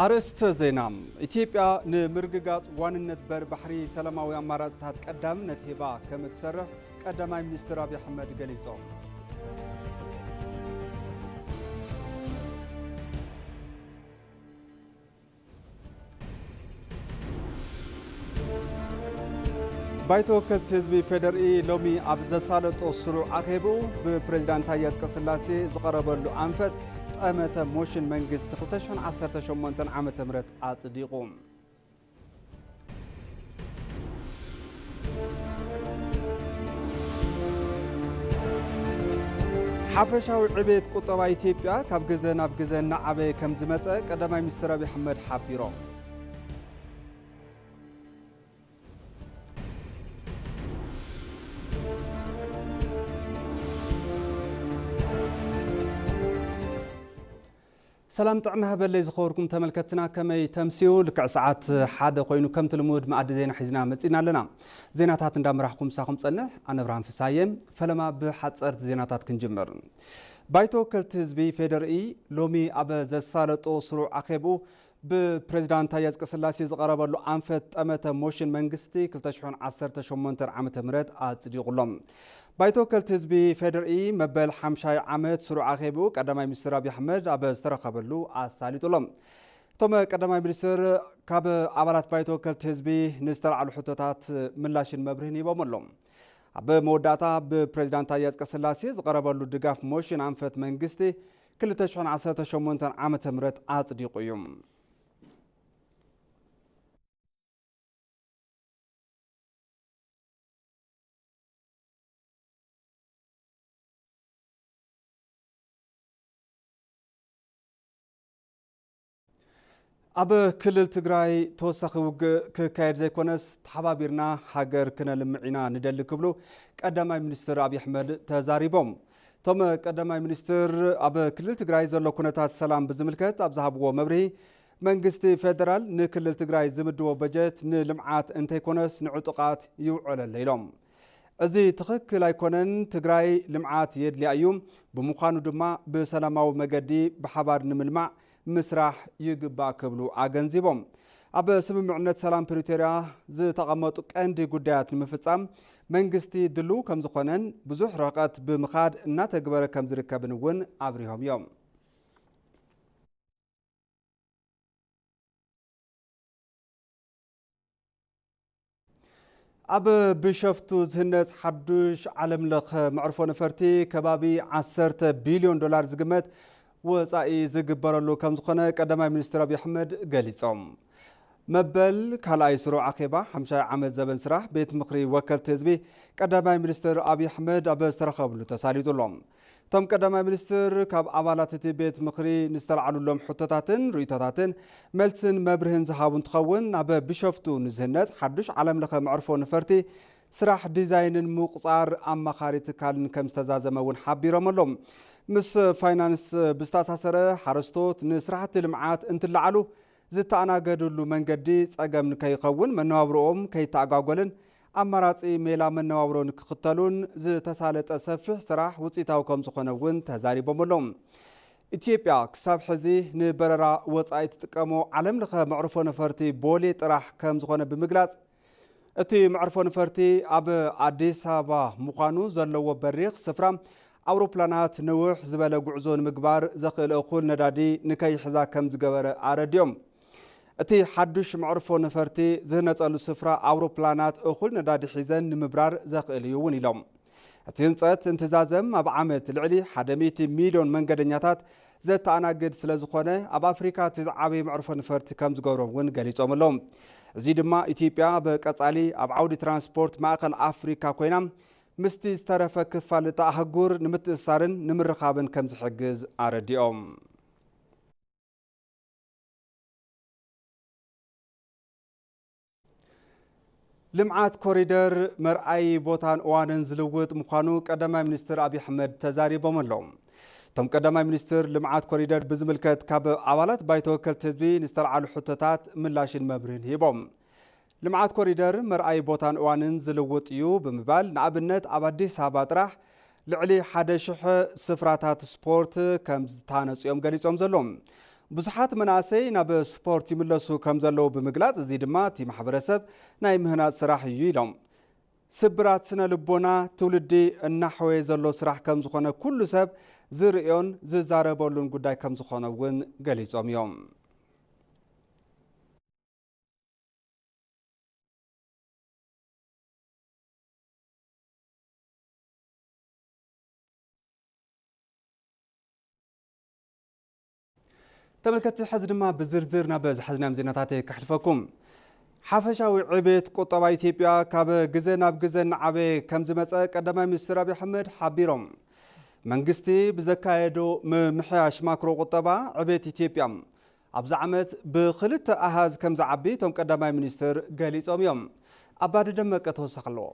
ኣርእስተ ዜና። ኢትዮጵያ ንምርግጋጽ ዋንነት በር ባሕሪ ሰላማዊ ኣማራጽታት ቀዳምነት ሂባ ከም እትሰርሕ ቀዳማይ ሚኒስትር ኣብይ ኣሕመድ ገሊጾም። ባይቶ ወከልቲ ህዝቢ ፌደርኢ ሎሚ ኣብ ዘሳለጦ ስሩዕ ኣኼብኡ ብፕሬዚዳንት ታየ ኣጽቀስላሴ ዝቐረበሉ ኣንፈት ጠመተ ሞሽን መንግስቲ ክልተ ሽሕን ዓሰርተ ሸሞንተን ዓመተ ምህረት ኣጽዲቑ። ሓፈሻዊ ዕቤት ቁጠባ ኢትዮጵያ ካብ ግዘ ናብ ግዘ እናዓበየ ከም ዝመጸ ቀዳማይ ሚኒስትር ኣብይ ኣሕመድ ሓቢሮም። ሰላም ጥዕና ሃበለይ ዝኸበርኩም ተመልከትና፣ ከመይ ተምስዩ? ልክዕ ሰዓት ሓደ ኮይኑ ከምቲ ልሙድ መኣዲ ዜና ሒዝና መጺና ኣለና። ዜናታት እንዳመራሕኩም ምሳኹም ጸንሕ ኣነ ብርሃን ፍሳየ። ፈለማ ብሓጸርቲ ዜናታት ክንጅምር። ባይቶ ወከልቲ ህዝቢ ፌደርኢ ሎሚ ኣብ ዘሳለጦ ስሩዕ ኣኼብኡ ብፕሬዚዳንት ታየ ኣጽቀስላሴ ዝቐረበሉ ኣንፈት ጠመተ ሞሽን መንግስቲ ክልተ ሽሕን ዓሰርተ ሸሞንተን ዓመተ ምህረት ኣጽዲቑሎም። ባይቶ ወከልቲ ህዝቢ ፌደርኢ መበል ሓምሻይ ዓመት ስሩዕ ኣኼብኡ ቀዳማይ ሚኒስትር ኣብይ ኣሕመድ ኣብ ዝተረኸበሉ ኣሳሊጡሎም። እቶም ቀዳማይ ሚኒስትር ካብ ኣባላት ባይቶ ወከልቲ ህዝቢ ንዝተላዕሉ ሕቶታት ምላሽን መብርህን ሂቦም ኣለዉ። ኣብ መወዳእታ ብፕሬዚዳንት ታየ ኣጽቀስላሴ ዝቐረበሉ ድጋፍ ሞሽን ኣንፈት መንግስቲ ክልተ ሽሕን ዓሰርተ ሸሞንተን ዓመተ ምህረት ኣጽዲቑ እዩ። ኣብ ክልል ትግራይ ተወሳኺ ውግእ ክካየድ ዘይኮነስ፣ ተሓባቢርና ሃገር ክነልምዕ ኢና ንደሊ ክብሉ ቀዳማይ ሚኒስትር ኣብይ ኣሕመድ ተዛሪቦም። እቶም ቀዳማይ ሚኒስትር ኣብ ክልል ትግራይ ዘሎ ኩነታት ሰላም ብዝምልከት ኣብ ዝሃብዎ መብርሂ፣ መንግስቲ ፌደራል ንክልል ትግራይ ዝምድቦ በጀት ንልምዓት እንተይኮነስ ንዕጡቓት ይውዕለሉ ኢሎም። እዚ ትኽክል ኣይኮነን፣ ትግራይ ልምዓት የድልያ እዩ፣ ብምዃኑ ድማ ብሰላማዊ መገዲ ብሓባር ንምልማዕ ምስራሕ ይግባእ ክብሉ ኣገንዚቦም። ኣብ ስምምዕነት ሰላም ፕሪቶርያ ዝተቐመጡ ቀንዲ ጉዳያት ንምፍጻም መንግስቲ ድሉው ከም ዝኾነን ብዙሕ ርሕቀት ብምኻድ እናተግበረ ከም ዝርከብን እውን ኣብሪሆም እዮም። ኣብ ቢሾፍቱ ዝህነጽ ሓዱሽ ዓለም ለኸ መዕርፎ ነፈርቲ ከባቢ ዓሰርተ ቢልዮን ዶላር ዝግመት ወጻኢ ዝግበረሉ ከም ዝኾነ ቀዳማይ ሚኒስትር ኣብይ ኣሕመድ ገሊጾም። መበል ካልኣይ ስሩዕ ኣኼባ ሓምሻይ ዓመት ዘበን ስራሕ ቤት ምኽሪ ወከልቲ ህዝቢ ቀዳማይ ሚኒስትር ኣብይ ኣሕመድ ኣብ ዝተረኸብሉ ተሳሊጡ ኣሎ። እቶም ቀዳማይ ሚኒስትር ካብ ኣባላት እቲ ቤት ምኽሪ ንዝተላዕሉሎም ሕቶታትን ርእይቶታትን መልስን መብርህን ዝሃቡ እንትኸውን፣ ኣብ ቢሾፍቱ ንዝህነጽ ሓዱሽ ዓለም ለኸ መዕርፎ ነፈርቲ ስራሕ ዲዛይንን ምቁጻር ኣማኻሪ ትካልን ከም ዝተዛዘመ እውን ሓቢሮም ኣለዉ። ምስ ፋይናንስ ብዝተኣሳሰረ ሓረስቶት ንስራሕቲ ልምዓት እንትለዓሉ ዝተኣናገድሉ መንገዲ ጸገም ንከይኸውን መነባብሮኦም ከይተኣጓጎልን ኣማራጺ ሜላ መነባብሮ ንክኽተሉን ዝተሳለጠ ሰፊሕ ስራሕ ውጽኢታዊ ከም ዝኾነ እውን ተዛሪቦም ኣለዉ። ኢትዮጵያ ክሳብ ሕዚ ንበረራ ወጻኢ ትጥቀሞ ዓለም ለኸ መዕርፎ ነፈርቲ ቦሌ ጥራሕ ከም ዝኾነ ብምግላጽ፣ እቲ መዕርፎ ነፈርቲ ኣብ ኣዲስ ኣበባ ምዃኑ ዘለዎ በሪኽ ስፍራ ኣውሮፕላናት ንውሕ ዝበለ ጉዕዞ ንምግባር ዘኽእል እኹል ነዳዲ ንከይሕዛ ከም ዝገበረ ኣረዲኦም። እቲ ሓዱሽ መዕርፎ ነፈርቲ ዝህነጸሉ ስፍራ ኣውሮፕላናት እኹል ነዳዲ ሒዘን ንምብራር ዘኽእል እዩ እውን ኢሎም። እቲ ህንጸት እንትዛዘም ኣብ ዓመት ልዕሊ ሓደ ሚእቲ ሚልዮን መንገደኛታት ዘተኣናግድ ስለ ዝኾነ ኣብ ኣፍሪካ እቲ ዝዓበየ መዕርፎ ነፈርቲ ከም ዝገብሮ እውን ገሊጾም ኣለዉ። እዚ ድማ ኢትዮጵያ ኣብ ቀጻሊ ኣብ ዓውዲ ትራንስፖርት ማእከል ኣፍሪካ ኮይና ምስቲ ዝተረፈ ክፋል እታ ኣህጉር ንምትእስሳርን ንምርኻብን ከም ዝሕግዝ ኣረዲኦም። ልምዓት ኮሪደር መርኣዪ ቦታን እዋንን ዝልውጥ ምዃኑ ቀዳማይ ሚኒስትር ኣብይ ኣሕመድ ተዛሪቦም ኣለዉ። እቶም ቀዳማይ ሚኒስትር ልምዓት ኮሪደር ብዝምልከት ካብ ኣባላት ባይቶ ወከልቲ ህዝቢ ንዝተልዓሉ ሕቶታት ምላሽን መብርህን ሂቦም። ልምዓት ኮሪደር መርኣዪ ቦታን እዋንን ዝልውጥ እዩ ብምባል፣ ንኣብነት ኣብ ኣዲስ ኣበባ ጥራሕ ልዕሊ ሓደ ሽሕ ስፍራታት ስፖርት ከም ዝተሃነጹ እዮም ገሊጾም ዘለዉ። ብዙሓት መናእሰይ ናብ ስፖርት ይምለሱ ከም ዘለዉ ብምግላጽ፣ እዚ ድማ እቲ ማሕበረሰብ ናይ ምህናጽ ስራሕ እዩ ኢሎም። ስብራት ስነ ልቦና ትውልዲ እናሕወየ ዘሎ ስራሕ ከም ዝኾነ ኩሉ ሰብ ዝርእዮን ዝዛረበሉን ጉዳይ ከም ዝኾነ እውን ገሊጾም እዮም። ተመልከትቲ፣ ሕዚ ድማ ብዝርዝር ናብ ዝሓዝናዮም ዜናታት ከሕልፈኩም። ሓፈሻዊ ዕቤት ቁጠባ ኢትዮጵያ ካብ ግዘ ናብ ግዘ እናዓበየ ከም ዝመፀ ቀዳማይ ሚኒስትር ኣብይ ኣሕመድ ሓቢሮም። መንግስቲ ብዘካየዶ ምምሕያሽ ማክሮ ቁጠባ ዕቤት ኢትዮጵያ ኣብዚ ዓመት ብክልተ ኣሃዝ ከም ዝዓቢ እቶም ቀዳማይ ሚኒስትር ገሊፆም እዮም። ኣባዲ ደመቀ ተወሳኺ ኣለዎ።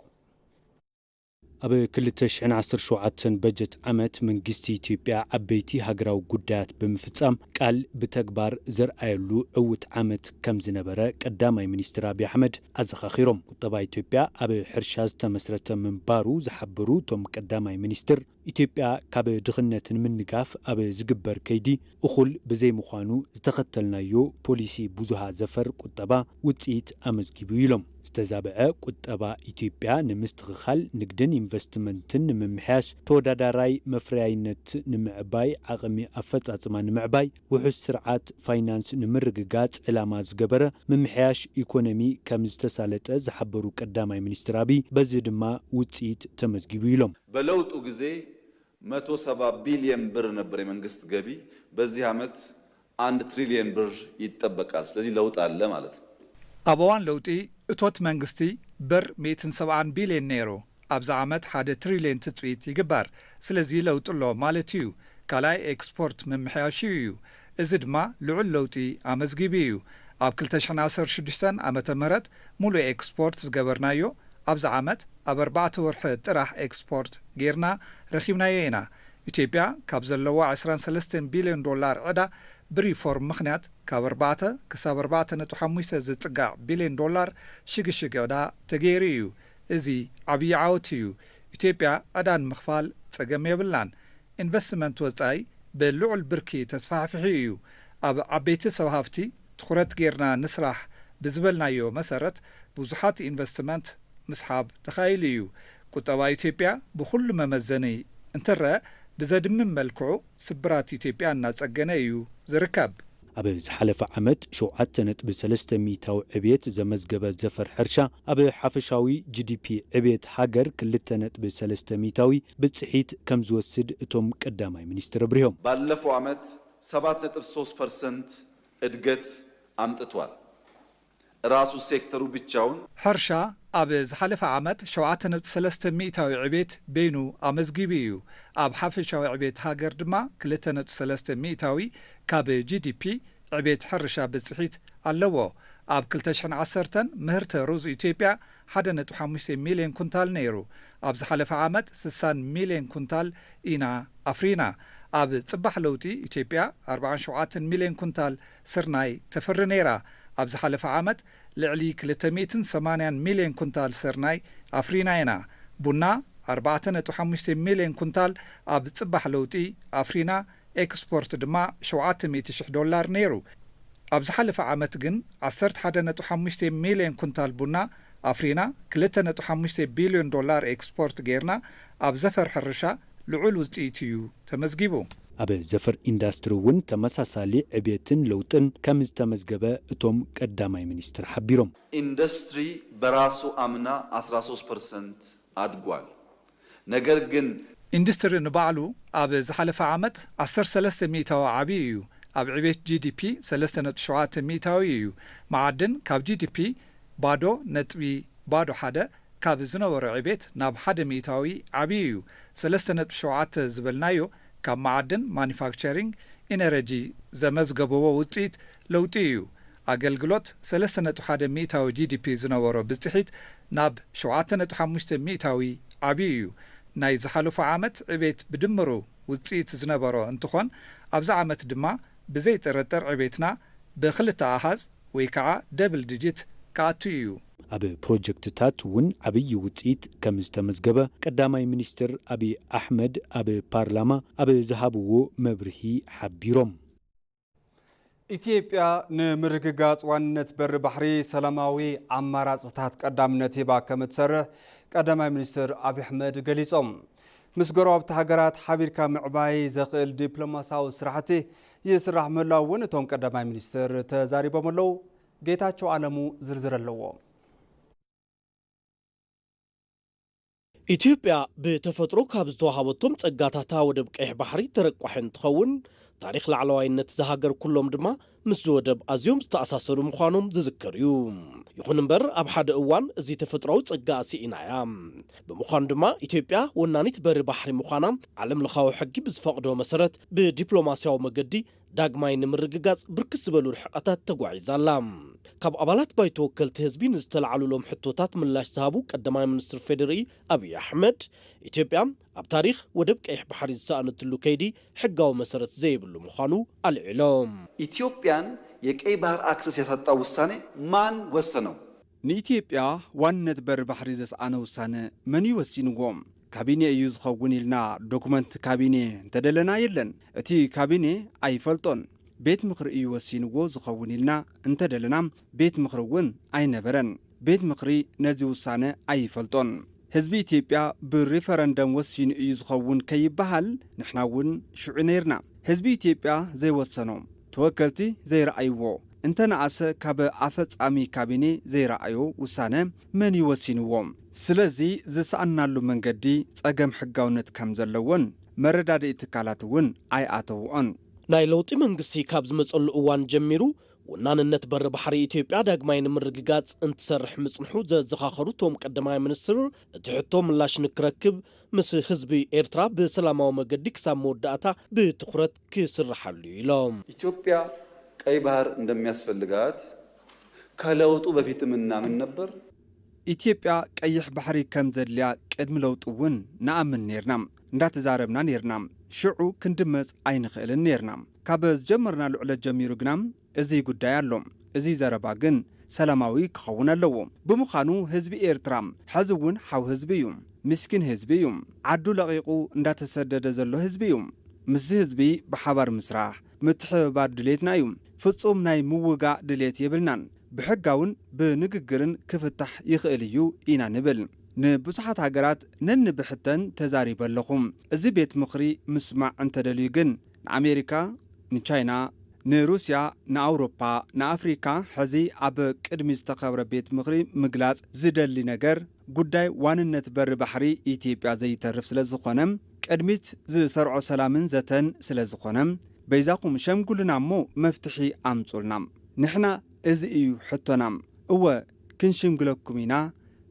ኣብ ክልተ ሽሕን ዓሰርተ ሸውዓተን በጀት ዓመት መንግስቲ ኢትዮጵያ ዓበይቲ ሃገራዊ ጉዳያት ብምፍጻም ቃል ብተግባር ዘርኣየሉ ዕዉት ዓመት ከም ዝነበረ ቀዳማይ ሚኒስትር ኣብይ ኣሕመድ ኣዘኻኺሮም። ቁጠባ ኢትዮጵያ ኣብ ሕርሻ ዝተመስረተ ምንባሩ ዝሓበሩ እቶም ቀዳማይ ሚኒስትር፣ ኢትዮጵያ ካብ ድኽነት ንምንጋፍ ኣብ ዝግበር ከይዲ እኹል ብዘይምዃኑ ዝተኸተልናዮ ፖሊሲ ብዙሃ ዘፈር ቁጠባ ውፅኢት ኣመዝጊቡ ኢሎም። ዝተዛበዐ ቁጠባ ኢትዮጵያ ንምስትኽኻል፣ ንግድን ኢንቨስትመንትን ንምምሕያሽ፣ ተወዳዳራይ መፍረያይነት ንምዕባይ፣ ዓቕሚ ኣፈፃፅማ ንምዕባይ፣ ውሑስ ስርዓት ፋይናንስ ንምርግጋፅ ዕላማ ዝገበረ ምምሕያሽ ኢኮኖሚ ከም ዝተሳለጠ ዝሓበሩ ቀዳማይ ሚኒስትር ኣብይ፣ በዚ ድማ ውፅኢት ተመዝጊቡ ኢሎም። በለውጡ ግዜ መቶ ሰባ ቢልየን ብር ነበር የመንግስት ገቢ። በዚህ ዓመት አንድ ትሪልየን ብር ይጠበቃል። ስለዚህ ለውጥ አለ ማለት ነው። ኣብ እዋን ለውጢ እቶት መንግስቲ ብር ሚእትን ሰብዓን ቢልየን ነይሩ። ኣብዚ ዓመት ሓደ ትሪልየን ትጽቢት ይግበር። ስለዚ ለውጢ ኣሎ ማለት እዩ። ካልኣይ ኤክስፖርት ምምሕያሽ እዩ። እዚ ድማ ልዑል ለውጢ ኣመዝጊቡ እዩ። ኣብ ክልተ ሽሕን ዓሰርተ ሽዱሽተን ዓመተ ምህረት ሙሉእ ኤክስፖርት ዝገበርናዮ ኣብዚ ዓመት ኣብ ኣርባዕተ ወርሒ ጥራሕ ኤክስፖርት ጌርና ረኺብናዮ ኢና። ኢትዮጵያ ካብ ዘለዋ ዕስራን ሰለስተን ቢልዮን ዶላር ዕዳ ብሪፎርም ምኽንያት ካብ ኣርባዕተ ክሳብ ኣርባዕተ ነጥቢ ሓሙሽተ ዝጽጋዕ ቢልዮን ዶላር ሽግሽግ ዕዳ ተገይሩ እዩ። እዚ ዓብዪ ዓወት እዩ። ኢትዮጵያ ዕዳ ንምኽፋል ጸገም የብላን። ኢንቨስትመንት ወጻኢ ብልዑል ብርኪ ተስፋሕፊሑ እዩ። ኣብ ዓበይቲ ሰብ ሃፍቲ ትኹረት ጌርና ንስራሕ ብዝበልናዮ መሰረት ብዙሓት ኢንቨስትመንት ምስሓብ ተኻኢሉ እዩ። ቁጠባ ኢትዮጵያ ብኹሉ መመዘኒ እንትረአ ብዘድምም መልክዑ ስብራት ኢትዮጵያ እናጸገነ እዩ ዝርከብ። ኣብ ዝሓለፈ ዓመት ሸውዓተ ነጥቢ ሰለስተ ሚእታዊ ዕብየት ዘመዝገበ ዘፈር ሕርሻ፣ ኣብ ሓፈሻዊ ጂ ዲ ፒ ዕብየት ሃገር ክልተ ነጥቢ ሰለስተ ሚእታዊ ብጽሒት ከም ዝወስድ እቶም ቀዳማይ ሚኒስትር ኣብሪሆም። ባለፈው ዓመት ሰባት ነጥብ ሶስት ፐርሰንት እድገት አምጥቷል። ራሱ ሴክተሩ ብቻውን። ሕርሻ ኣብ ዝሓለፈ ዓመት ሸውዓተ ነጥቢ ሰለስተ ሚእታዊ ዕቤት በይኑ ኣመዝጊቡ እዩ። ኣብ ሓፈሻዊ ዕቤት ሃገር ድማ ክልተ ነጥቢ ሰለስተ ሚእታዊ ካብ ጂ ዲ ፒ ዕቤት ሕርሻ ብጽሒት ኣለዎ። ኣብ ክልተ ሽሕን ዓሰርተን ምህርቲ ሩዝ ኢትዮጵያ ሓደ ነጥቢ ሓሙሽተ ሚልዮን ኩንታል ነይሩ። ኣብ ዝሓለፈ ዓመት ስሳን ሚልዮን ኩንታል ኢና ኣፍሪና። ኣብ ጽባሕ ለውጢ ኢትዮጵያ ኣርባዓን ሸውዓተን ሚልዮን ኩንታል ስርናይ ተፍሪ ነይራ። ኣብ ዝሓለፈ ዓመት ልዕሊ ክልተ ሚእትን ሰማንያን ሚልዮን ኩንታል ስርናይ ኣፍሪና ኢና። ቡና ኣርባዕተ ነጥቢ ሓሙሽተ ሚልዮን ኩንታል ኣብ ጽባሕ ለውጢ ኣፍሪና፣ ኤክስፖርት ድማ ሸውዓተ ሚእቲ ሽሕ ዶላር ነይሩ። ኣብ ዝሓለፈ ዓመት ግን ዓሰርተ ሓደ ነጥቢ ሓሙሽተ ሚልዮን ኩንታል ቡና ኣፍሪና፣ ክልተ ነጥቢ ሓሙሽተ ቢልዮን ዶላር ኤክስፖርት ጌርና፣ ኣብ ዘፈር ሕርሻ ልዑል ውጽኢት እዩ ተመዝጊቡ። ኣብ ዘፈር ኢንዳስትሪ እውን ተመሳሳሊ ዕብየትን ለውጥን ከም ዝተመዝገበ እቶም ቀዳማይ ሚኒስትር ሓቢሮም። ኢንዱስትሪ በራሱ ኣምና ኣስራ ሶስት ፐርሰንት ኣድጓል። ነገር ግን ኢንዱስትሪ ንባዕሉ ኣብ ዝሓለፈ ዓመት ዓሰርተ ሰለስተ ሚእታዊ ዓብዩ እዩ። ኣብ ዕቤት ጂ ዲ ፒ ሰለስተ ነጥቢ ሸውዓተ ሚእታዊ እዩ። መዓድን ካብ ጂ ዲ ፒ ባዶ ነጥቢ ባዶ ሓደ ካብ ዝነበሮ ዕቤት ናብ ሓደ ሚእታዊ ዓብዩ እዩ። ሰለስተ ነጥቢ ሸውዓተ ዝበልናዮ ካብ መዓድን፣ ማኒፋክቸሪንግ፣ ኢነረጂ ዘመዝገብዎ ውፅኢት ለውጢ እዩ። ኣገልግሎት ሰለስተ ነጥቢ ሓደ ሚእታዊ ጂ ዲ ፒ ዝነበሮ ብፅሒት ናብ ሸውዓተ ነጥቢ ሓሙሽተ ሚእታዊ ዓብዩ እዩ። ናይ ዝሓለፉ ዓመት ዕቤት ብድምሩ ውፅኢት ዝነበሮ እንትኾን፣ ኣብዚ ዓመት ድማ ብዘይጥርጥር ዕቤትና ብክልተ ኣሃዝ ወይ ከዓ ደብል ዲጂት ክኣቱ እዩ። ኣብ ፕሮጀክትታት እውን ዓብዪ ውፅኢት ከም ዝተመዝገበ ቀዳማይ ሚኒስትር ኣብይ ኣሕመድ ኣብ ፓርላማ ኣብ ዝሃብዎ መብርሂ ሓቢሮም። ኢትዮጵያ ንምርግጋጽ ዋንነት በሪ ባሕሪ ሰላማዊ ኣማራጽታት ቀዳምነት ሂባ ከም እትሰርሕ ቀዳማይ ሚኒስትር ኣብይ ኣሕመድ ገሊጾም። ምስ ጎረባብቲ ሃገራት ሓቢርካ ምዕባይ ዘኽእል ዲፕሎማሲያዊ ስራሕቲ ይስራሕ ምህላው እውን እቶም ቀዳማይ ሚኒስትር ተዛሪቦም ኣለዉ። ጌታቸው ኣለሙ ዝርዝር ኣለዎ። ኢትዮጵያ ብተፈጥሮ ካብ ዝተዋሃበቶም ጸጋታታ ወደብ ቀይሕ ባሕሪ ተረቋሒ እንትኸውን፣ ታሪኽ ላዕለዋይነት እዛ ሃገር ኩሎም ድማ ምስዚ ወደብ ኣዝዮም ዝተኣሳሰሩ ምዃኖም ዝዝከር እዩ። ይኹን እምበር፣ ኣብ ሓደ እዋን እዚ ተፈጥሮኣዊ ጸጋ ስኢና እያ። ብምዃኑ ድማ፣ ኢትዮጵያ ወናኒት በሪ ባሕሪ ምዃና ዓለም ለኻዊ ሕጊ ብዝፈቕዶ መሰረት ብዲፕሎማሲያዊ መገዲ ዳግማይ ንምርግጋጽ ብርክት ዝበሉ ርሕቐታት ተጓዒዛ ኣላ። ካብ ኣባላት ባይቶ ወከልቲ ህዝቢ ንዝተላዕሉሎም ሕቶታት ምላሽ ዝሃቡ ቀዳማይ ሚኒስትር ፌዴሪኢ ኣብይ ኣሕመድ፣ ኢትዮጵያ ኣብ ታሪኽ ወደብ ቀይሕ ባሕሪ ዝሰኣነትሉ ከይዲ ሕጋዊ መሰረት ዘይብሉ ምዃኑ ኣልዒሎም። ኢትዮጵያን የቀይ ባህር ኣክሰስ ያሳጣው ውሳኔ ማን ወሰነው? ንኢትዮጵያ ዋንነት በሪ ባሕሪ ዘስኣነ ውሳነ መን እዩ ወሲንዎ? ካቢኔ እዩ ዝኸውን ኢልና ዶክመንት ካቢኔ እንተደለና የለን። እቲ ካቢኔ ኣይፈልጦን። ቤት ምኽሪ እዩ ወሲንዎ ዝኸውን ኢልና እንተደለና፣ ቤት ምኽሪ እውን ኣይነበረን። ቤት ምኽሪ ነዚ ውሳነ ኣይፈልጦን። ህዝቢ ኢትዮጵያ ብሪፈረንደም ወሲኑ እዩ ዝኸውን ከይበሃል፣ ንሕና እውን ሽዑ ነይርና። ህዝቢ ኢትዮጵያ ዘይወሰኖ፣ ተወከልቲ ዘይረኣይዎ፣ እንተነኣሰ ካብ ኣፈጻሚ ካቢኔ ዘይረኣዮ ውሳነ መን እዩ ወሲንዎ? ስለዚ ዝሰኣንናሉ መንገዲ ጸገም ሕጋውነት ከም ዘለዎን መረዳድኢ ትካላት እውን ኣይኣተውኦን። ናይ ለውጢ መንግስቲ ካብ ዝመጸሉ እዋን ጀሚሩ፣ ወናንነት በሪ ባሕሪ ኢትዮጵያ ዳግማይ ንምርግጋጽ እንትሰርሕ ምጽንሑ ዘዘኻኸሩ እቶም ቀዳማይ ሚኒስትር፣ እቲ ሕቶ ምላሽ ንክረክብ ምስ ህዝቢ ኤርትራ ብሰላማዊ መገዲ ክሳብ መወዳእታ ብትኹረት ክስርሓሉ እዩ ኢሎም። ኢትዮጵያ ቀይ ባህር እንደሚያስፈልጋት ከለውጡ በፊት እናምን ነበር። ኢትዮጵያ ቀይሕ ባሕሪ ከም ዘድልያ ቅድሚ ለውጢ እውን ንኣምን ነይርና፣ እንዳተዛረብና ነይርና። ሽዑ ክንድመጽ ኣይንኽእልን ነይርና። ካብ ዝጀመርናሉ ዕለት ጀሚሩ ግና እዚ ጉዳይ ኣሎ። እዚ ዘረባ ግን ሰላማዊ ክኸውን ኣለዎ። ብምዃኑ ህዝቢ ኤርትራ ሕዚ እውን ሓው ህዝቢ እዩ። ምስኪን ህዝቢ እዩ። ዓዱ ለቒቑ እንዳተሰደደ ዘሎ ህዝቢ እዩ። ምስዚ ህዝቢ ብሓባር ምስራሕ፣ ምትሕብባር ድሌትና እዩ። ፍጹም ናይ ምውጋእ ድሌት የብልናን። ብሕጋውን ብንግግርን ክፍታሕ ይኽእል እዩ ኢና ንብል። ንብዙሓት ሃገራት ነንብሕተን ተዛሪበ ኣለኹ። እዚ ቤት ምኽሪ ምስማዕ እንተደልዩ ግን ንኣሜሪካ፣ ንቻይና፣ ንሩስያ፣ ንኣውሮፓ፣ ንኣፍሪካ ሕዚ ኣብ ቅድሚ ዝተኸብረ ቤት ምኽሪ ምግላጽ ዝደሊ ነገር ጉዳይ ዋንነት በሪ ባሕሪ ኢትዮጵያ ዘይተርፍ ስለ ዝኾነ፣ ቅድሚት ዝሰርዖ ሰላምን ዘተን ስለ ዝኾነ፣ በይዛኹም ሸምጉሉና እሞ መፍትሒ ኣምጹልና። ንሕና እዚ እዩ ሕቶና። እወ ክንሽምግለኩም ኢና፣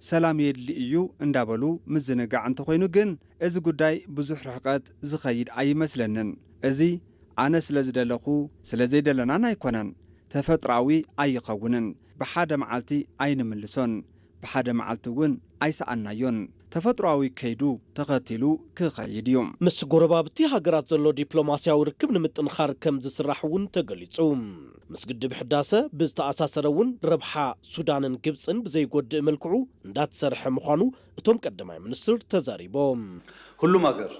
ሰላም የድሊ እዩ እንዳበሉ ምዝንጋዕ እንተኾይኑ ግን፣ እዚ ጉዳይ ብዙሕ ርሕቀት ዝኸይድ ኣይመስለንን። እዚ ኣነ ስለ ዝደለኹ፣ ስለ ዘይደለናን ኣይኮነን። ተፈጥሮኣዊ ኣይኸውንን። ብሓደ መዓልቲ ኣይንምልሶን። ብሓደ መዓልቲ እውን ኣይሰኣናዮን። ተፈጥሮኣዊ ከይዱ ተኸቲሉ ክኸይድ እዩ። ምስ ጎረባብቲ ሃገራት ዘሎ ዲፕሎማሲያዊ ርክብ ንምጥንኻር ከም ዝስራሕ እውን ተገሊጹ። ምስ ግድብ ሕዳሰ ብዝተኣሳሰረ እውን ረብሓ ሱዳንን ግብጽን ብዘይጎድእ መልክዑ እንዳተሰርሐ ምዃኑ እቶም ቀዳማይ ሚኒስትር ተዛሪቦም። ሁሉም ሀገር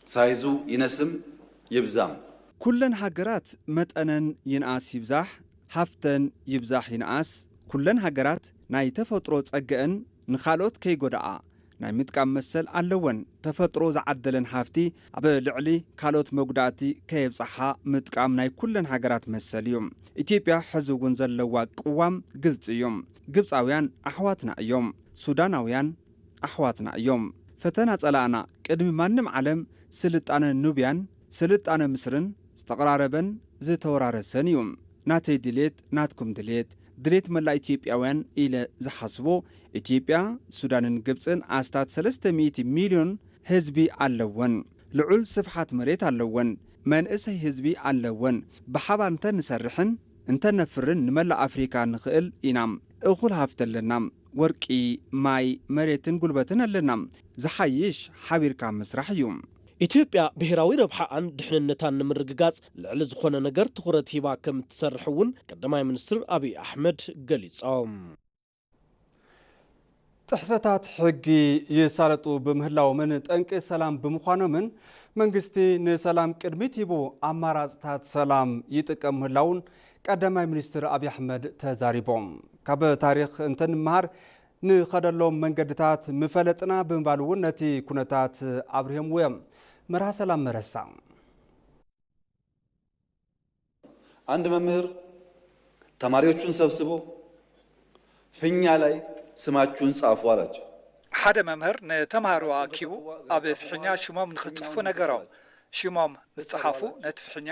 ሳይዙ ይነስም ይብዛም፣ ኩለን ሃገራት መጠነን ይንኣስ ይብዛሕ፣ ሃፍተን ይብዛሕ ይንኣስ፣ ኩለን ሃገራት ናይ ተፈጥሮ ጸገአን ንኻልኦት ከይጎድኣ ናይ ምጥቃም መሰል ኣለወን። ተፈጥሮ ዝዓደለን ሃፍቲ ኣብ ልዕሊ ካልኦት መጉዳእቲ ከየብጽሓ ምጥቃም ናይ ኩለን ሃገራት መሰል እዩ። ኢትዮጵያ ሕዚ እውን ዘለዋ ቅዋም ግልጺ እዩ። ግብጻውያን ኣሕዋትና እዮም። ሱዳናውያን ኣሕዋትና እዮም። ፈተና ጸላእና ቅድሚ ማንም ዓለም ስልጣነ ኑብያን ስልጣነ ምስርን ዝተቐራረበን ዝተወራረሰን እዩ። ናተይ ድሌት ናትኩም ድሌት፣ ድሌት መላእ ኢትዮጵያውያን ኢለ ዝሓስቦ፣ ኢትዮጵያ፣ ሱዳንን ግብጽን ኣስታት ሰለስተ ሚእቲ ሚልዮን ህዝቢ ኣለወን። ልዑል ስፍሓት መሬት ኣለወን። መንእሰይ ህዝቢ ኣለወን። ብሓባር እንተንሰርሕን እንተነፍርን ንመላእ ኣፍሪካ ንኽእል ኢና። እኹል ሃፍቲ ኣለና። ወርቂ፣ ማይ፣ መሬትን ጉልበትን ኣለና። ዝሓይሽ ሓቢርካ ምስራሕ እዩ። ኢትዮጵያ ብሄራዊ ረብሓኣን ድሕንነታን ንምርግጋጽ ልዕሊ ዝኾነ ነገር ትኹረት ሂባ ከም እትሰርሕ እውን ቀዳማይ ሚኒስትር ኣብይ ኣሕመድ ገሊጾም። ጥሕሰታት ሕጊ ይሳለጡ ብምህላዎምን ጠንቂ ሰላም ብምዃኖምን መንግስቲ ንሰላም ቅድሚት ሂቡ ኣማራፅታት ሰላም ይጥቀም ምህላውን ቀዳማይ ሚኒስትር ኣብይ ኣሕመድ ተዛሪቦም። ካብ ታሪኽ እንተንመሃር ንኸደሎም መንገድታት ምፈለጥና ብምባል እውን ነቲ ኩነታት ኣብርሆምዎ እዮም። መርሃ ሰላም መረሳ። አንድ መምህር ተማሪዎቹን ሰብስቦ ፊኛ ላይ ስማችሁን ጻፉ አላቸው። ሓደ መምህር ንተምሃሮ ኣኪቡ ኣብ ፍሕኛ ሽሞም ንኽጽሕፉ ነገሮም። ሽሞም ምስ ጸሓፉ ነቲ ፍሕኛ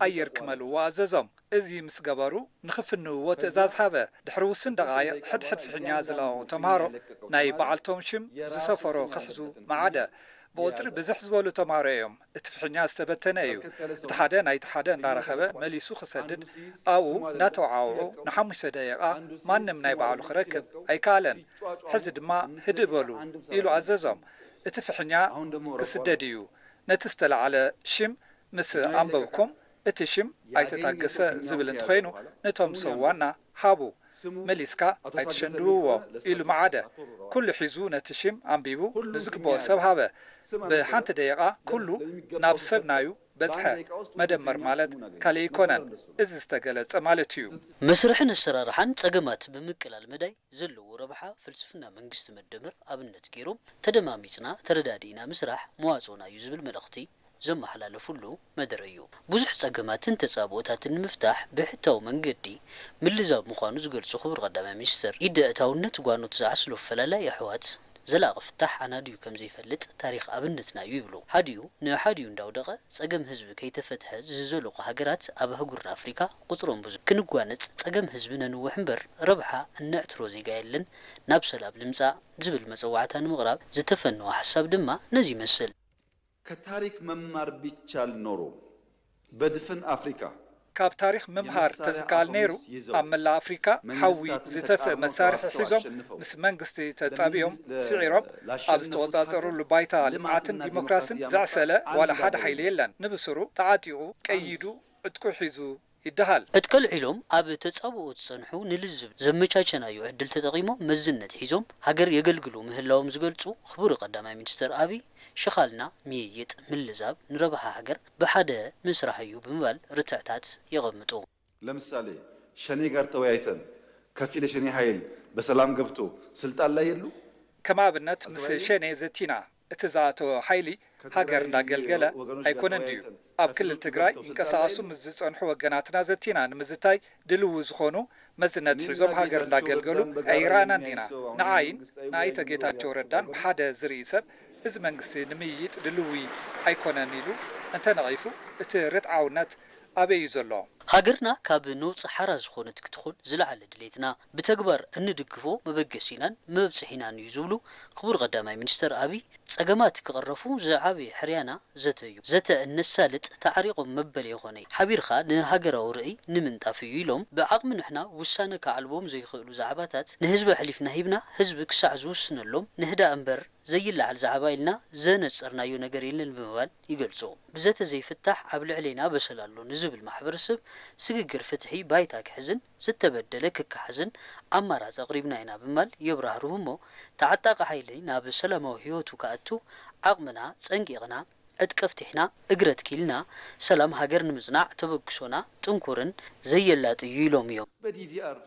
ኣየር ክመልእዎ ኣዘዞም። እዚ ምስ ገበሩ ንኽፍንውዎ ትእዛዝ ሃበ። ድሕሪ ውስን ደቓይቕ ሕድሕድ ፍሕኛ ዝለቐቑ ተምሃሮ ናይ በዓልቶም ሽም ዝሰፈሮ ክሕዙ መዓደ። ብቑጽሪ ብዝሕ ዝበሉ ተምሃሮ እዮም። እቲ ፍሕኛ ዝተበተነ እዩ። እቲ ሓደ ናይቲ ሓደ እንዳረኸበ መሊሱ ክሰድድ ኣብኡ እንዳተወዓውዑ ንሓሙሽተ ደቂቓ ማንም ናይ ባዕሉ ክረክብ ኣይከኣለን። ሕዚ ድማ ህድእ በሉ ኢሉ ኣዘዞም። እቲ ፍሕኛ ክስደድ እዩ። ነቲ ዝተላዕለ ሽም ምስ ኣንበብኩም እቲ ሽም ኣይተ ታገሰ ዝብል እንተኾይኑ ነቶም ሰብ ዋና ሃቡ። መሊስካ ኣይትሸንድውዎ ኢሉ መዓደ። ኩሉ ሒዙ ነቲ ሽም ኣንቢቡ ንዝግብኦ ሰብ ሃበ። ብሓንቲ ደቂቓ ኩሉ ናብ ሰብ ናዩ በጽሐ። መደመር ማለት ካልእ ኣይኮነን፣ እዚ ዝተገለጸ ማለት እዩ። መስርሕን ኣሰራርሓን ጸገማት ብምቅላል መዳይ ዘለዎ ረብሓ ፍልስፍና መንግስቲ መደመር ኣብነት ገይሮም ተደማሚፅና ተረዳዲእና ምስራሕ መዋፅኦና እዩ ዝብል መልእኽቲ ዘመሓላለፉሉ መደረ እዩ። ብዙሕ ፀገማትን ተፃብኦታትን ንምፍታሕ ብሕታዊ መንገዲ ምልዛብ ምዃኑ ዝገልፁ ክቡር ቀዳማይ ሚኒስትር፣ ኢድ ኣእታውነት ጓኖት ዝዓስሎ ፈላላይ ኣሕዋት ዘላቒ ፍታሕ ኣናድዩ ከምዘይፈልጥ ታሪኽ ኣብነትና እዩ ይብሉ። ሓዲኡ ንሓዲኡ እንዳውደቐ ፀገም ህዝቢ ከይተፈትሐ ዝዘለቑ ሃገራት ኣብ ኣህጉርና ኣፍሪካ ቁፅሮም ብዙሕ። ክንጓነፅ ፀገም ህዝቢ ነንውሕ እምበር ረብሓ እነዕትሮ ዜጋ የለን፣ ናብ ሰላም ንምፃእ ዝብል መፀዋዕታ ንምቕራብ ዝተፈነወ ሓሳብ ድማ ነዚ ይመስል። ከታሪክ መማር ቢቻል ኖሮ በድፍን ኣፍሪካ ካብ ታሪኽ ምምሃር ተዝከኣል ነይሩ፣ ኣብ መላእ ኣፍሪካ ሓዊ ዝተፍእ መሳርሒ ሒዞም ምስ መንግስቲ ተጻቢኦም ስዒሮም ኣብ ዝተቖጻጸሩሉ ባይታ ልምዓትን ዲሞክራስን ዘዕሰለ ዋላ ሓደ ሓይሊ የለን። ንብስሩ ተዓጢቑ ቀይዱ ዕጥቁ ሒዙ ይደሃል። ዕጥቂ ኣልዒሎም ኣብ ተጻብኦ ዝጸንሑ ንልዝብ ዘመቻቸናዮ ዕድል ተጠቒሞም መዝነት ሒዞም ሃገር የገልግሉ ምህላዎም ዝገልጹ ክቡር ቀዳማይ ሚኒስተር ኣብይ፣ ሽኻልና ምይይጥ ምልዛብ ንረብሓ ሃገር ብሓደ ምስራሕ እዩ ብምባል ርትዕታት የቐምጡ። ለምሳሌ ሸኔ ጋር ተወያይተን ከፊል የሸኔ ሀይል በሰላም ገብቶ ስልጣን ላይ የሉ። ከም ኣብነት ምስ ሸኔ ዘቲና እቲ ዝኣተወ ሓይሊ ሃገር እንዳገልገለ ኣይኮነን ድዩ? ኣብ ክልል ትግራይ ይንቀሳቐሱ ምስ ዝጸንሑ ወገናትና ዘቲና ንምዝታይ ድልዉ ዝኾኑ መዝነት ሒዞም ሃገር እንዳገልገሉ ኣይረኣናን ኢና። ንዓይን ንኣይተ ጌታቸው ረዳን ብሓደ ዝርኢ ሰብ እዚ መንግስቲ ንምይይጥ ድልዊ ኣይኮነን ኢሉ እንተነቒፉ እቲ ርትዓውነት ኣበይ እዩ ዘሎ? ሃገርና ካብ ነውጺ ሓራ ዝኾነት ክትኾን ዝለዓለ ድሌትና ብተግባር እንድግፎ መበገሲናን መብጽሒናን እዩ ዝብሉ ክቡር ቀዳማይ ሚኒስተር ኣብይ፣ ጸገማት ክቕረፉ ዝዓበየ ሕርያና ዘተ እዩ። ዘተ እነሳልጥ ተዓሪቖም መበል የኾነይ። ሓቢርካ ንሃገራዊ ርእይ ንምንጣፍ እዩ ኢሎም፣ ብዓቕሚ ንሕና ውሳነ ከዓልቦም ዘይኽእሉ ዛዕባታት ንህዝቢ ኣሕሊፍና ሂብና፣ ህዝቢ ክሳዕ ዝውስነሎም ንህዳእ እምበር ዘይለዓል ዛዕባ ኢልና ዘነጸርናዮ ነገር የለን ብምባል ይገልጹ። ብዘተ ዘይፍታሕ ኣብ ልዕሌና በሰል ኣሎ ንዝብል ማሕበረሰብ ስግግር ፍትሒ ባይታ ክሕዝን ዝተበደለ ክከሓዝን ኣማራፂ ኣቕሪብና ኢና ብምባል የብራህርሁ እሞ ተዓጣቒ ሓይሊ ናብ ሰላማዊ ህይወቱ ክኣቱ ዓቕምና ፀንቂቕና ዕጥቂ ኣፍቲሕና እግረ ኣትኪልና ሰላም ሃገር ንምፅናዕ ተበግሶና ጥንኩርን ዘየላጢ እዩ ኢሎም እዮም። በዲዲኣር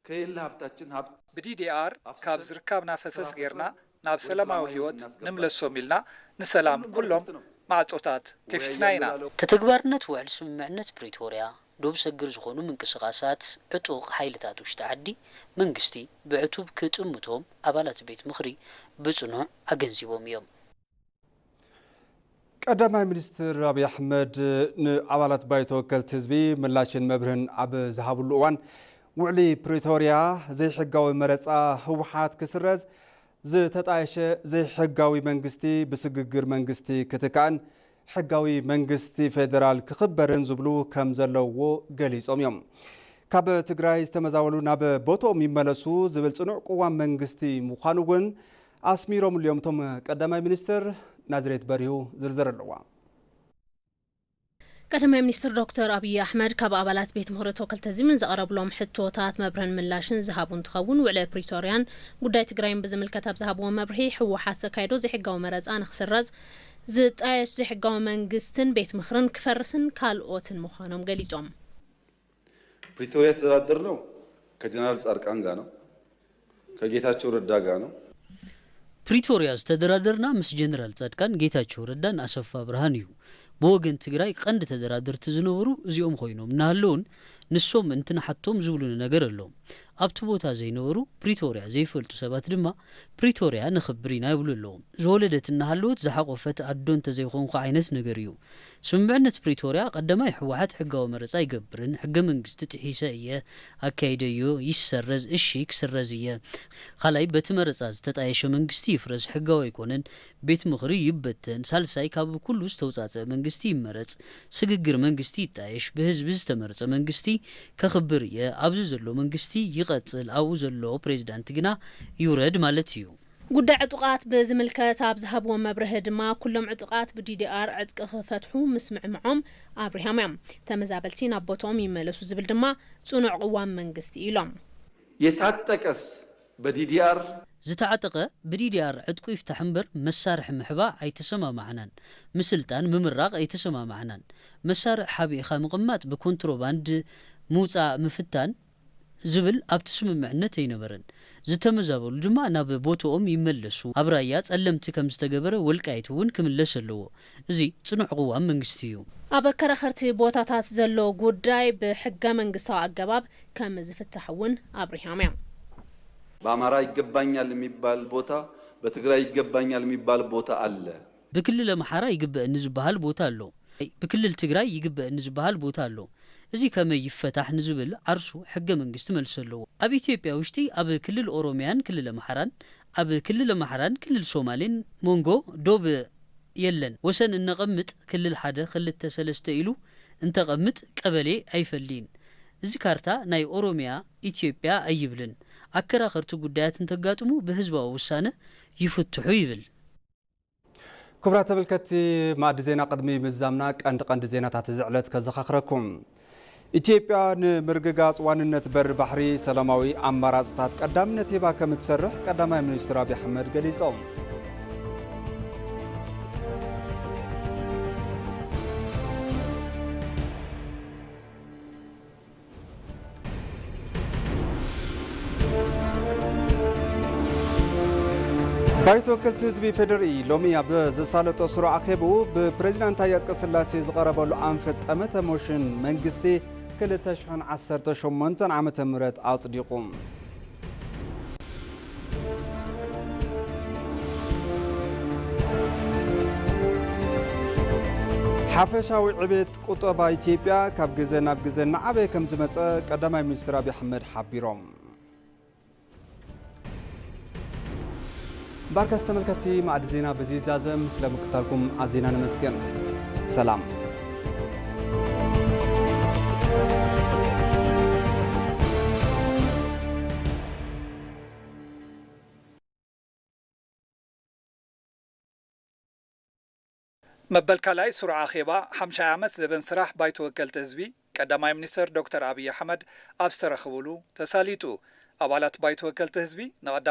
ከየለ ሃብታችን ሃብት ብዲዲኣር ካብ ዝርካብና ፈሰስ ጌርና ናብ ሰላማዊ ህይወት ንምለሶም ኢልና ንሰላም ኩሎም ማዕጾታት ከፊትና ኢና። ተተግባርነት ውዕል ስምምዕነት ፕሪቶርያ ዶብ ሰግር ዝኾኑ ምንቅስቓሳት ዕጡቕ ሓይልታት ውሽጢ ዓዲ መንግስቲ ብዕቱብ ክጥምቶም ኣባላት ቤት ምኽሪ ብጽኑዕ ኣገንዚቦም እዮም። ቀዳማይ ሚኒስትር ኣብይ ኣሕመድ ንኣባላት ባይቶ ወከልቲ ህዝቢ ምላሽን መብርህን ኣብ ዝሃብሉ እዋን ውዕሊ ፕሪቶርያ ዘይሕጋዊ መረፃ ህወሓት ክስረዝ፣ ዝተጣየሸ ዘይሕጋዊ መንግስቲ ብስግግር መንግስቲ ክትካእን ሕጋዊ መንግስቲ ፌደራል ክኽበርን ዝብሉ ከም ዘለውዎ ገሊጾም እዮም። ካብ ትግራይ ዝተመዛበሉ ናብ ቦትኦም ይመለሱ ዝብል ጽኑዕ ቅዋም መንግስቲ ምዃኑ እውን ኣስሚሮምሉ እዮም እቶም ቀዳማይ ሚኒስትር። ናዝሬት በሪሁ ዝርዝር ኣለዋ። ቀዳማይ ሚኒስትር ዶክተር ኣብይ ኣሕመድ ካብ ኣባላት ቤት ምኽሪ ተወከልቲ ህዝቢ ንዝቐረብሎም ሕቶታት መብርህን ምላሽን ዝሃቡ እንትኸውን፣ ውዕለ ፕሪቶርያን ጉዳይ ትግራይን ብዝምልከት ኣብ ዝሃብዎ መብርሂ፣ ህወሓት ዘካየዶ ዘይሕጋዊ መረፃ ንክስረዝ፣ ዝጣየሽ ዘይሕጋዊ መንግስትን ቤት ምኽርን ክፈርስን ካልኦትን ምዃኖም ገሊጾም። ፕሪቶሪያ የተደራደርነው ከጀነራል ጻድቃን ጋር ነው፣ ከጌታቸው ረዳ ጋር ነው። ፕሪቶርያ ዝተደራደርና ምስ ጀነራል ጻድቃን፣ ጌታቸው ረዳን ኣሰፋ ብርሃን እዩ። ብወገን ትግራይ ቀንዲ ተደራደርቲ ዝነበሩ እዚኦም ኮይኖም እናሃለውን፣ ንሶም እንትንሓቶም ዝብሉኒ ነገር ኣሎ። ኣብቲ ቦታ ዘይነበሩ፣ ፕሪቶርያ ዘይፈልጡ ሰባት ድማ ፕሪቶርያ ነኽብር ኢና ይብሉ ኣለዉ። ዝወለደት እናሃለወት ዝሓቖፈት ኣዶ እንተዘይኮንኩ ዓይነት ነገር እዩ። ስምምዕነት ፕሪቶርያ ቀዳማይ ህወሓት ሕጋዊ መረፃ ኣይገብርን፣ ሕገ መንግስቲ ጥሒሰ እየ ኣካይደዮ፣ ይሰረዝ፣ እሺ ክስረዝ እየ። ካልኣይ በቲ መረፃ ዝተጣየሸ መንግስቲ ይፍረስ፣ ሕጋዊ ኣይኮነን፣ ቤት ምኽሪ ይበተን። ሳልሳይ ካብ ኩሉ ዝተውፃፀአ መንግስቲ ይመረፅ፣ ስግግር መንግስቲ ይጣየሽ፣ ብህዝቢ ዝተመረፀ መንግስቲ ከኽብር እየ፣ ኣብዚ ዘሎ መንግስቲ ይቐፅል፣ ኣብኡ ዘሎ ፕሬዚዳንት ግና ይውረድ ማለት እዩ። ጉዳይ ዕጡቓት ብዝምልከት ኣብ ዝሃብዎ መብርሂ ድማ ኩሎም ዕጡቓት ብዲዲኣር ዕጥቂ ክፈትሑ ምስምዕምዖም ኣብሪሆም እዮም። ተመዛበልቲ ናብ ቦትኦም ይመለሱ ዝብል ድማ ጽኑዕ ቅዋም መንግስቲ ኢሎም። የታጠቀስ በዲዲኣር ዝተዓጠቐ ብዲዲኣር ዕጥቁ ይፍታሕ እምበር መሳርሒ ምሕባእ ኣይተሰማማዕናን። ምስልጣን ምምራቕ ኣይተሰማማዕናን። መሳርሒ ሓቢእኻ ምቕማጥ ብኮንትሮባንድ ምውፃእ ምፍታን ዝብል ኣብቲ ስምምዕነት ኣይነበረን። ዝተመዛበሉ ድማ ናብ ቦትኦም ይመለሱ። ኣብ ራያ ጸለምቲ ከም ዝተገበረ ወልቃይት እውን ክምለስ ኣለዎ። እዚ ጽኑዕ ቅዋም መንግስቲ እዩ። ኣብ ኣከራኸርቲ ቦታታት ዘሎ ጉዳይ ብሕገ መንግስታዊ ኣገባብ ከም ዝፍታሕ እውን ኣብሪሆም እዮም። በአማራ ይገባኛል የሚባል ቦታ በትግራይ ይገባኛል የሚባል ቦታ አለ። ብክልል ኣምሓራ ይግበእኒ ዝበሃል ቦታ ኣሎ። ብክልል ትግራይ ይግበእኒ ዝበሃል ቦታ ኣሎ። እዚ ከመይ ይፈታሕ ንዝብል ዓርሱ ሕገ መንግስቲ መልሲ ኣለዎ። ኣብ ኢትዮጵያ ውሽጢ ኣብ ክልል ኦሮሚያን ክልል ኣምሓራን፣ ኣብ ክልል ኣምሓራን ክልል ሶማሌን መንጎ ዶብ የለን። ወሰን እነቐምጥ ክልል ሓደ ክልተ ሰለስተ ኢሉ እንተቐምጥ ቀበሌ ኣይፈልይን። እዚ ካርታ ናይ ኦሮሚያ ኢትዮጵያ ኣይብልን። ኣከራኸርቲ ጉዳያት እንተጋጥሙ ብህዝባዊ ውሳነ ይፍትሑ ይብል። ክቡራት ተመልከትቲ መኣዲ ዜና ቅድሚ ምዛምና ቀንዲ ቀንዲ ዜናታት እዚ ዕለት ከዘኻኽረኩም። ኢትዮጵያ ንምርግጋፅ ዋንነት በሪ ባሕሪ ሰላማዊ ኣማራፅታት ቀዳምነት ሂባ ከም እትሰርሕ ቀዳማይ ሚኒስትር ኣብይ ኣሕመድ ገሊፆም። ባይቶ ወከልቲ ህዝቢ ፌደሪኢ ሎሚ ኣብ ዘሳለጦ ስሩዕ ኣኼብኡ ብፕሬዚዳንት ኣያጽቀ ስላሴ ዝቐረበሉ ኣንፈት ጠመተ ሞሽን መንግስቲ ክልተ ሽሕን ዓሰርተ ሸሞንተን ዓመተ ምህረት ኣጽዲቑ። ሓፈሻዊ ዕቤት ቁጠባ ኢትዮጵያ ካብ ግዘ ናብ ግዘ እናዓበየ ከም ዝመፀ ቀዳማይ ሚኒስትር ኣብይ ኣሕመድ ሓቢሮም። ባርከስ ተመልከትቲ ማዕድ ዜና በዚ ይዛዘም። ስለ ምክታልኩም ኣዜና ነመስገን። ሰላም። መበል ካልኣይ ስሩዕ ኣኼባ ሓምሻይ ዓመት ዘበን ስራሕ ባይቶ ወከልቲ ህዝቢ ቀዳማይ ሚኒስተር ዶክተር ኣብይ ኣሕመድ ኣብ ዝተረኽብሉ ተሳሊጡ። ኣባላት ባይቶ ወከልቲ ህዝቢ ንቐዳማይ